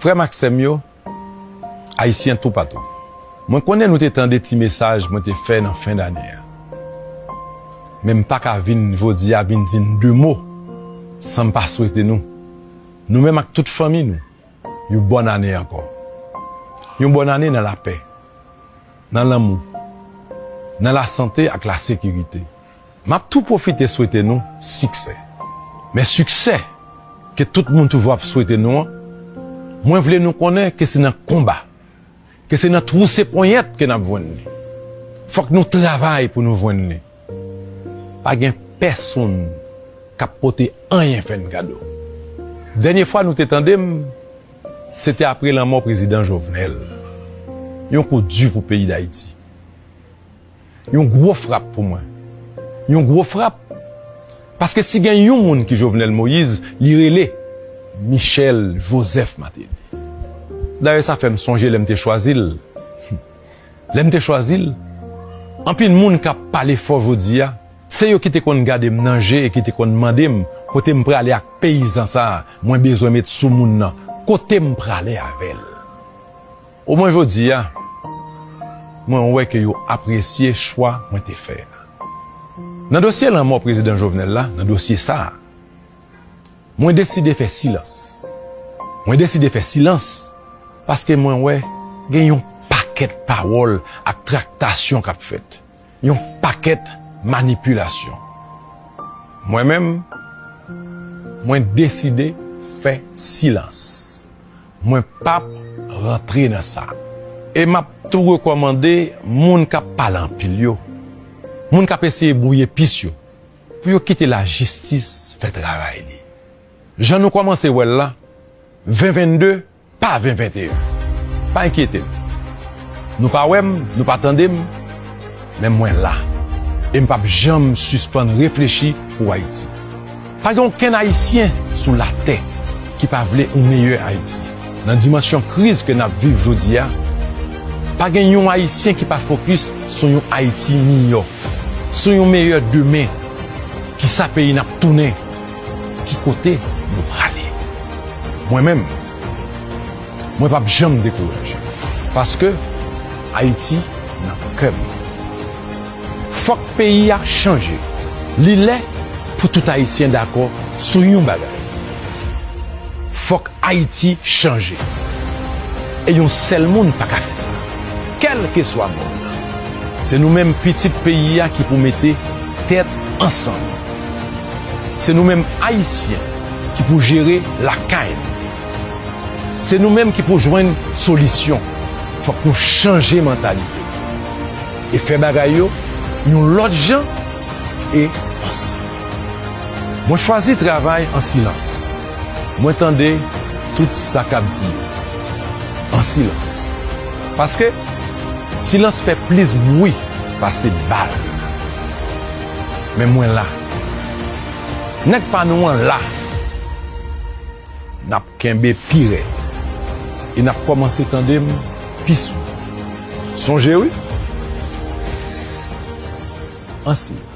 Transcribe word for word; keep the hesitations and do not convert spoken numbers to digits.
Frè m ak sè m yo, Ayisyen toupatou, mwen konnen nou te tande ti mesaj mwen te fè nan fen dane a. Men m pa ka vin jodi a vin di n de mo san m pa swete nou, nou menm ak tout fanmi nou, yon bòn ane ankò. Yon bòn ane nan lapè, nan lanmou, nan lasante ak lasekirite. M ap tou pwofite swete nou siksè. Men siksè ke tout moun toujou ap swete nou an, mwen vle nou konnen ke se nan konba, ke se nan twouse ponyèt ke n ap jwenn li. Fòk nou travay pou nou jwenn li. Pa gen pèsonn k ap pote anyen fè n kado. Dènye fwa nou te tande m, se te apre lanmò prezidan Jovenel. Yon kou di pou peyi Dayiti. Yon gwo frap pou mwen. Yon gwo frap. Paske si gen yon moun ki Jovenel Moïse, li rele Michel Joseph Martelly. Dayè, sa fè m sonje lè m te chwazi l. Lè m te chwazi l, anpil moun k ap pale fò jodi a, se yo ki te konn gade m nan je e ki te konn mande m kote m prale ak peyizan sa a mwen bezwen met sou moun nan, kote m prale avè l. Omwen jodi a, mwen wè ke yo apresye chwa mwen te fè a. Nan dosye lanmò prezidan Jovenel la, nan dosye sa a, mwen deside fè silans. Mwen deside fè silans paske mwen wè gen yon pakèt pawòl ak traktasyon k ap fèt, yon pakèt manipilasyon. Mwen menm, mwen deside fè silans. Mwen p ap rantre nan sa. E m ap tou rekòmande moun k ap pale anpil yo, moun k ap eseye bwouye pis yo, pou yo kite lajistis fè travay li. Jan nou kòmanse wè l la, ven vennde pa ven venteyen. Pa enkyete n. Nou pa wè m, nou pa tande m, men mwen la. E m p ap janm sispann reflechi pou Ayiti. Pa gen okenn Ayisyen sou latè ki pa vle yon meyè Ayiti. Nan dimansyon kriz ke n ap viv jodi a, pa gen yon Ayisyen ki pa fokis sou yon Ayiti miyò, sou yon meyè demen. Kisa peyi n ap tounen? Ki kote nou prale? Mwen menm, mwen p ap janm dekouraje. Paske Ayiti nan kè m. Fòk peyi a chanje. Li lè pou tout Ayisyen dakò sou yon bagay. Fòk Ayiti chanje. E yon sèl moun pa ka fè sa. Kèlkeswa moun nan, se nou menm pitit peyi a ki pou mete tèt ansanm. Se nou menm Ayisyen ki pou jere lakay nou. Se nou menm ki pou jwenn solisyon. Fòk nou chanje mantalite e fè bagay yo yon lòt jan e ansanm. Mwen chwazi travay an silans. Mwen tande tout sa k ap di yo an silans. Paske silans fè plis bwi pase bal. Men mwen la. Nèg pa nou an la. N ap kenbe pi rèd. E n ap kòmanse tande m pi souvan. Sonje wi. An silans.